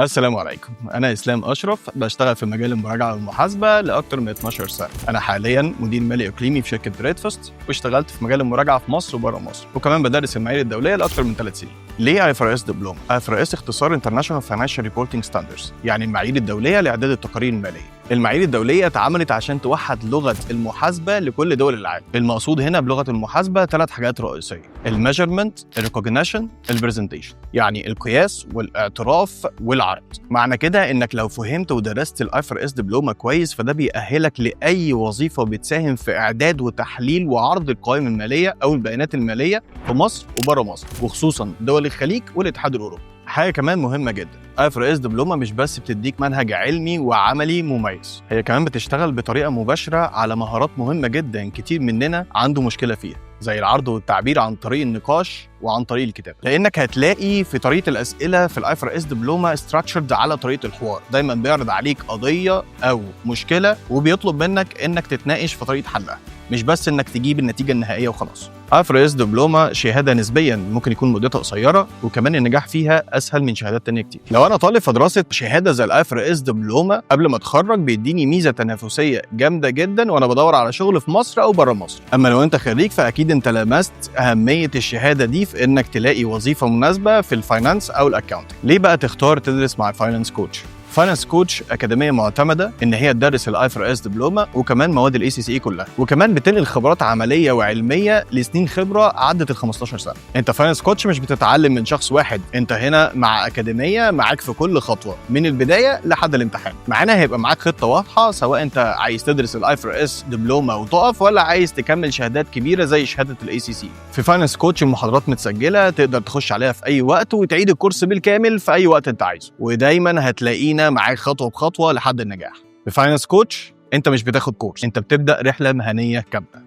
السلام عليكم، أنا إسلام أشرف، بشتغل في مجال المراجعة والمحاسبة لأكثر من 12 سنة. أنا حاليا مدير مالي إقليمي في شركة بريدفاست، واشتغلت في مجال المراجعة في مصر وبره مصر، وكمان بدرس المعايير الدولية لأكثر من 3 سنين. ليه IFRS دبلومه؟ IFRS اختصار International Financial Reporting Standards، يعني المعايير الدولية لاعداد التقارير المالية. المعايير الدولية اتعملت عشان توحد لغة المحاسبة لكل دول العالم. المقصود هنا بلغه المحاسبة ثلاث حاجات رئيسيه: ال measurement، ال recognition، ال presentation، يعني القياس والاعتراف والعرض. معنى كده انك لو فهمت ودرست ال IFRS دبلومه كويس، فده بيأهلك لاي وظيفة بتساهم في اعداد وتحليل وعرض القوائم المالية او البيانات المالية في مصر وبره مصر، وخصوصا دول الخليج والاتحاد الاوروبي. حاجة كمان مهمة جدا، IFRS دبلومه مش بس بتديك منهج علمي وعملي مميز، هي كمان بتشتغل بطريقة مباشرة على مهارات مهمة جدا كتير مننا عنده مشكلة فيها، زي العرض والتعبير عن طريق النقاش وعن طريق الكتابه، لانك هتلاقي في طريقه الاسئلة في ال IFRS دبلومه structured على طريقه الحوار. دايما بيعرض عليك قضية او مشكلة وبيطلب منك انك تتناقش في طريقه حلها، مش بس انك تجيب النتيجة النهائية وخلاص. IFRS دبلومه شهادة نسبيا ممكن يكون مدتها قصيره، وكمان النجاح فيها اسهل من شهادات تانية كتير. لو انا طالب في دراسة شهادة زي ال IFRS دبلومه قبل ما اتخرج، بيديني ميزة تنافسية جامدة جدا وانا بدور على شغل في مصر او بره مصر. اما لو انت خريج، فاكيد انت لمست اهمية الشهادة دي في انك تلاقي وظيفة مناسبة في ال finance او ال accounting. ليه بقى تختار تدرس مع Finance Coach؟ Finance Coach اكاديمية معتمدة ان هي تدرس ال IFRS دبلومه وكمان مواد ال ACCA كلها، وكمان بتنقل خبرات عملية وعلميه لسنين خبره عدت ال 15 سنه. انت Finance Coach مش بتتعلم من شخص واحد، انت هنا مع اكاديمية معاك في كل خطوة من البداية لحد الامتحان. معانا هيبقى معاك خطه واضحه، سواء انت عايز تدرس ال IFRS دبلومه وتقف، ولا عايز تكمل شهادات كبيرة زي شهادة ال ACCA. في Finance Coach المحاضرات متسجله، تقدر تخش عليها في اي وقت وتعيد الكورس بالكامل في اي وقت انت عايزه، ودايما هتلاقينا معاك خطوة بخطوة لحد النجاح. في Finance Coach انت مش بتاخد كورس، انت بتبدا رحله مهنية كامله.